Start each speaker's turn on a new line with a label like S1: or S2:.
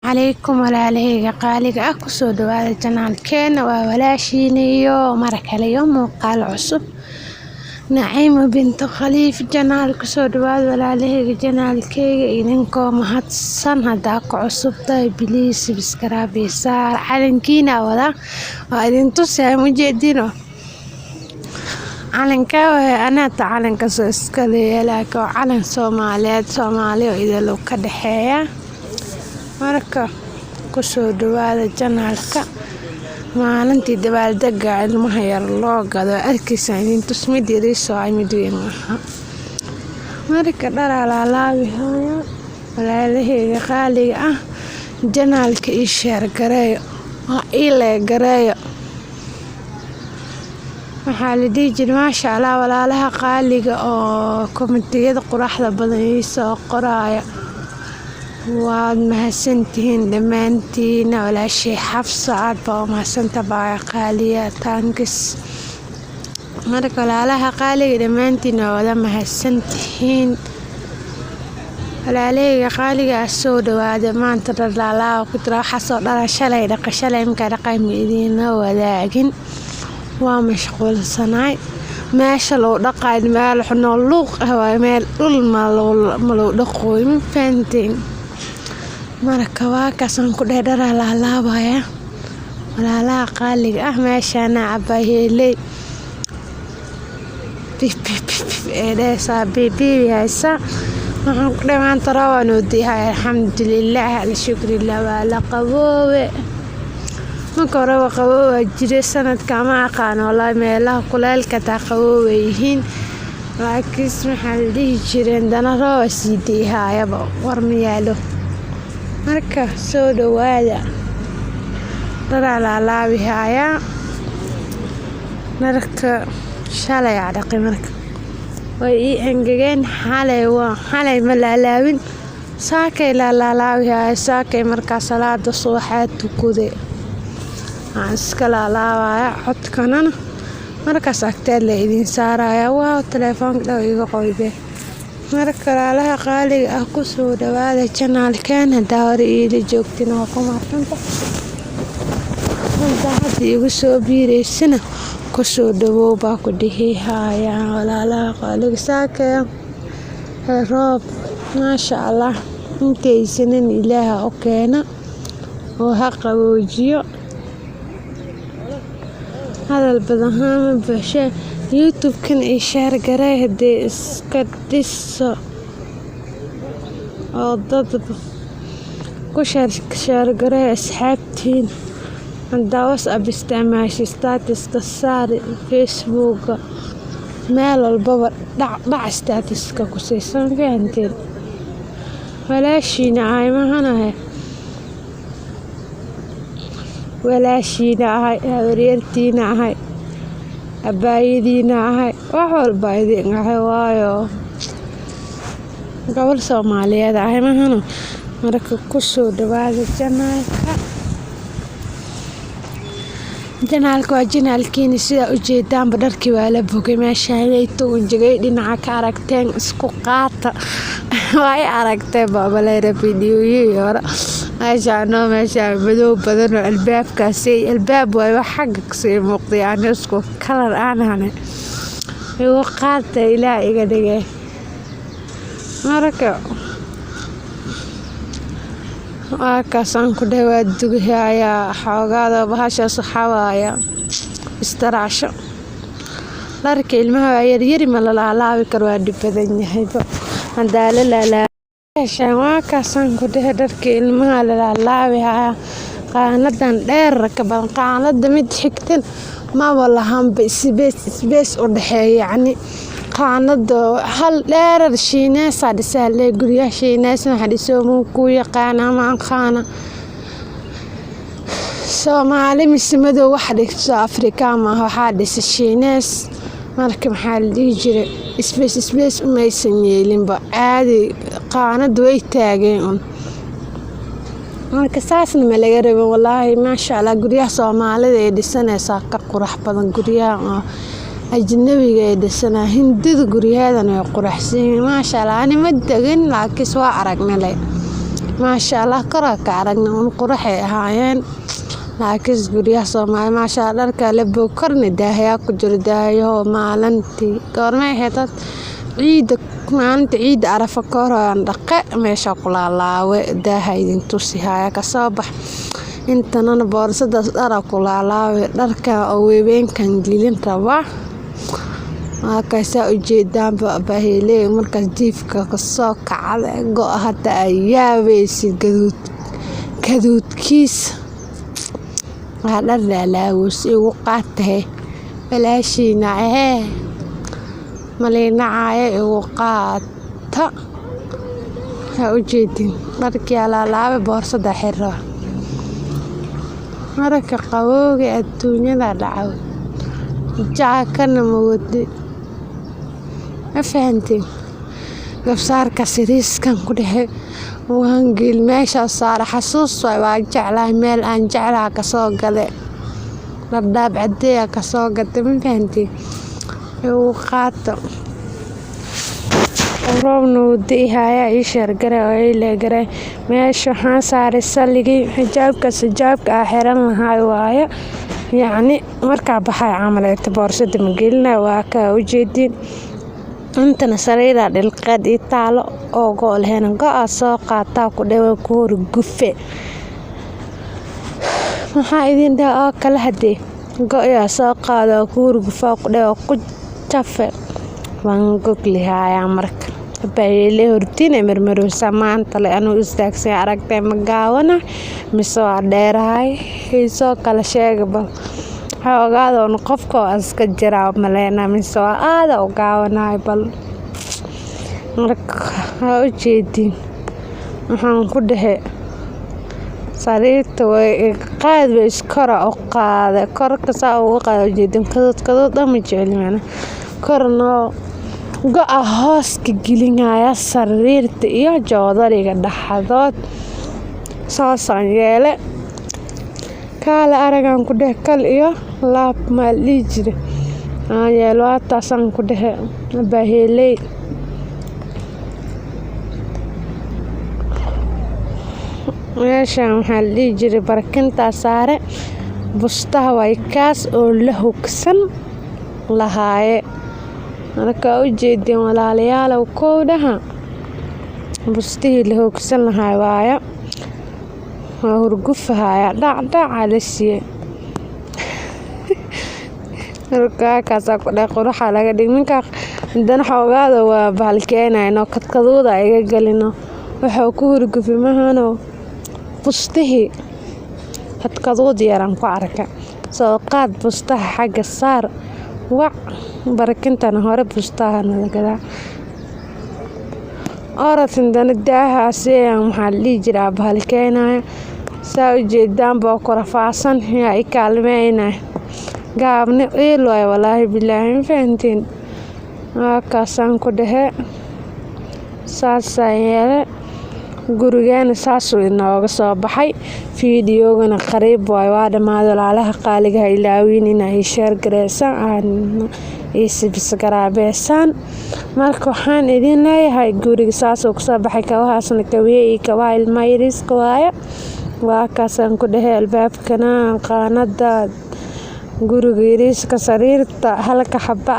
S1: Calaykum walaalahayga qaaliga ah, kusoo dhawaada channelkeena. Waa walaashiina iyo mar kale iyo muuqaal cusub, Naciimo bintu Khaliif channel. Kusoo dhawaada walaalahayga channelkeyga, idinkoo mahadsan. Hadaa ku cusub tahay, please subscribe saar. Calankiina wada waa idin tusaya, mujeedino calanka waay. Anaata calanka soo iska leeyahay, laakiin waa calan Soomaaliyeed, Soomaali oo idil ka dhexeeya. Marka kusoo dhawaada channelka. Maalintii dabaaldega ilmaha yar loo gado arkaysa, idin tus. Mid yariis oo mid weyn maaha. Marka dhar laalaabi haya, walaalahayga qaaliga ah, channelka ii share gareeyo oo ii like gareeyo. Waxaa la dhihi jiray, maasha Allah, walaalaha qaaliga oo commentiyada quraxda badan ii soo qoraya, waad mahadsantihiin dhammaantiin. Walaashay Xafsa, aad baa u mahadsanta baa qaaliya, thanks. Marka walaalaha qaaliga, dhammaantiin waa wada mahadsantihiin. Walaalahayga qaaliga ah, soo dhawaada. Maanta dhar laalaaba ku jira. Waxaasoo dhara shalay dhaqa. Shalay markaa dhaqay ma idiinla wadaagin, waa mashquulsanaay. Meesha lagu dhaqaayo meel xunoo luuq ah waaye, meel dhul ma lagu dhaqooyo, ma fahanteen? Marka waa kaasaan ku dhehe, dharaa laalaabaya, walaalaha qaaliga ah. Meeshaana cabaheeley bib bib bib ee dhehaysaa, bibibi haysa. Waxaan ku dhahay, maanta roob aa noo di'ay, alxamdulillaah, alshukrillah. Waa la qaboobe. Marka horeba qaboow waa jire. Sanadka ma aqaan wallaahi, meelaha kuleelka taa qaboow ay yihiin, laakiin maxaa la dhihi jiray, dana roob aa sii di'ahayaba, war ma yaalo. Marka soo dhawaada, dharaa laalaabi hayaa. Dharka shalay aa dhaqay, marka way ii engegeen. Xalay waa xalay ma laalaabin, saakay laalaabi haya. Saakay markaa salaada subaxaa tukaday aan iska laalaabaya. Codkanana markaas agteed la idiin saaraya. Waaw, telefoonka dhow iga qoybe. Marka walaalaha qaaliga ah, kusoo dhawaada channelkan. Hadaa hore iila joogtin, waa ku mahadsanta. Hadaa hadda igu soo biireysana, kusoo dhawow baa ku dhihi hayaa. Walaalaha qaaliga, saakay roob, maasha Allah. Intaysanin Ilaaha u keena oo ha qaboojiyo. Hadal badan ma buuxshe. YouTube-kan ii share garee, hadee iska dhiso oo dad ku share garee asxaabtiin. Hadaa WhatsApp isticmaasho, statuska saar, Facebooka, meel walbaba dhac dhac statuska ku siisan, fahanteen? Walaashiina ahay mahanahe, walaashiina ahay, habaryartiina ahay, abaayadiina ahay, wax walba idin ahay, waayo gabar Soomaaliyeed ahay mahano. Marka kusoo dhawaada channelka. Channelka waa channelkiina. Sidaa ujeedaanba, dharkii waa la bogay. Meeshaan jegay dhinaca ka aragteen, isku qaata. Waa i aragteen baabaleyna fiidiyoyihii hore. Meeshaan oo meeshaan madow badan oo albaabkaasi albaab waayo, wax xagga kasii muuqday, aan isku kalar aan ahnay. Igu qaata, Ilaah iga dhigay. Marka waa kaasaan ku dhahay, waa dugahayaa xoogaada. Bahashaas waxaa waaya istaraasho. Dharka ilmaha waa yaryari, ma la laalaabi karo, waa dhib badan yahayba hadaa la laalaabi. Waa kaasaan ku dhahay, dharka ilmaha la laalaabi hayaa. Qaanadan dheer ka badan, qaanada mid xigtan maba lahanba space, space u dhexeeya. Yacni qaanada hal dheerar Shiineesa dhisaa lee. Guryaha Shiinees waxa dhiso ma ku yaqaana, ma aqaana Soomaali mise madow wax dhigto, Afrikaan maaha, waxaa dhisa Shiinees. Marka maxaa la dhihi jiray, space space umaysan yeelinba, caadi qaanada way taageen un. Marka saasna ma laga rabin wallaahi. Maasha Allah, guryaha Soomaalida ay dhisanaysaa ka qurux badan guryaha oo ajnabiga ay dhisanaa. Hindida guryaheedana way quruxsan yihiin, maasha Allah. Ani ma degin, laakiin waa aragnay. Maasha Allah, koraa ka aragna un quraxay ahaayeen, laakiin guryaha Soomaali, maasha Allah, dharka la boog korna daahayaa ku jiro. Daahayaho maalintii goormay ahayd ciida, maalinta ciida Arafa ka hor aan dhaqe, meesha ku laalaawe. Daaha idin tusi haya, kasoo bax. Intanana boorsadaas dhara ku laalaawe, dharka oo weeweynkan gelin rabaa. Waa kaasaa ujeedaanba baheeley markaas jiifka kasoo kacda, go' hata ay yaabaysid gaduud gaduudkiisa. Waa dhar laalaawos, igu qaatahe walaashiina ahee maliinacaayo, igu qaata. Waxaa ujeedin dharkii laalaabay, boorsada xirra. Marka qabowga adduunyada dhaco, jaakana ma wadi, ma fahanteen? Gabsaarka siriiskan ku dhexe waan gel meeshaa saara, xasuus waay. Waa jeclahay, meel aan jeclaha kasoo gale, Dhardhaab cadeya kasoo gatay, ma fahanteen? Igu qaato. Roobna wuu di'i hayaa. Ii share garee oo ii like garee. Meesha waxaan saaray saligii xijaabkaas, xijaabka aa xiran lahaa waaye. Yacni markaa baxay camal eegta, boorsada ma gelinayo. Waa kaa ujeediin. Intana sariiraa dhilqeed ii taalo oo go' lahayn. Go-a soo qaataa ku dhawe, ku hor gufe. Maxaa idin dhaha oo kale? Hadee go-yaa soo qaada, ku hurgufaa ku dhawe, ku jafe. Waan goglihayaa. Marka bayeele hortiin marmaroosa maanta le anuu istaagsan. Aragtay, ma gaabana mise waa dheerahay? Hiisoo kala sheega bal. Xoogaada un qofka waa iska jiraa maleynaa, mise waa aada u gaabanahay bal. Marka waa ujeediin, waxaan ku dhehe sariirta way qaad way iskora u qaada, korka saa uga qaada. Ujeedin, kadood kadood dhan ma jecli macna. Korna go-a hoos ka gelinaya sariirta iyo joodariga dhexdood, saasaan yeele. Kaale aragaan ku dhehe, kal iyo laab maa la dhihi jire aan yeelo. Waa taasaan ku dhehe baheeley. Meeshaan waxaa la dhihi jiray barkintaa saare bustaha, waay kaas oo la hogsan lahaaye. Marka ujeedin walaalayaalow, kowdhaha bustihii la hoogsan lahaa waayo. Waa hurgufahaya, dhacdhaca la siiyey. Marka kaasaa ku dhahay quruxa laga dhig ninka. Hadana xoogaada waa bahalkeenayno, kadkaduuda iga galino. Wuxuu ku hurgufi mahano bustihii, kadkaduud yaraan ku arka. Soo qaad bustaha, xagga saar, wac barkintana hore bustahana lagadaa. Orod hadana daahaasi maxaa la dhihi jiraa bahalkeenaya. Saa ujeedaan baa ku rafaasan, yaa i kaalmeynaya. Gaabni ciil waay, walaahi bilaahi, ma fahanteen? Waa kaasaan ku dhehe, saasaan yeele. Gurigeena saasuu inooga soo baxay. Fiidiyogana qariib waay, waa dhamaaday. Walaalaha qaaliga, ha ilaawin inaa ii share gareysaan, aan ii subscribe-eysaan. Marka waxaan idin leeyahay, guriga saasuu kusoo baxay. Kabahaasna kabiye iyo kabaha ilmaha yariiska waaye. Waa kaasaan ku dhehe. Albaabkana qaanada guriga yariiska, sariirta halka xaba.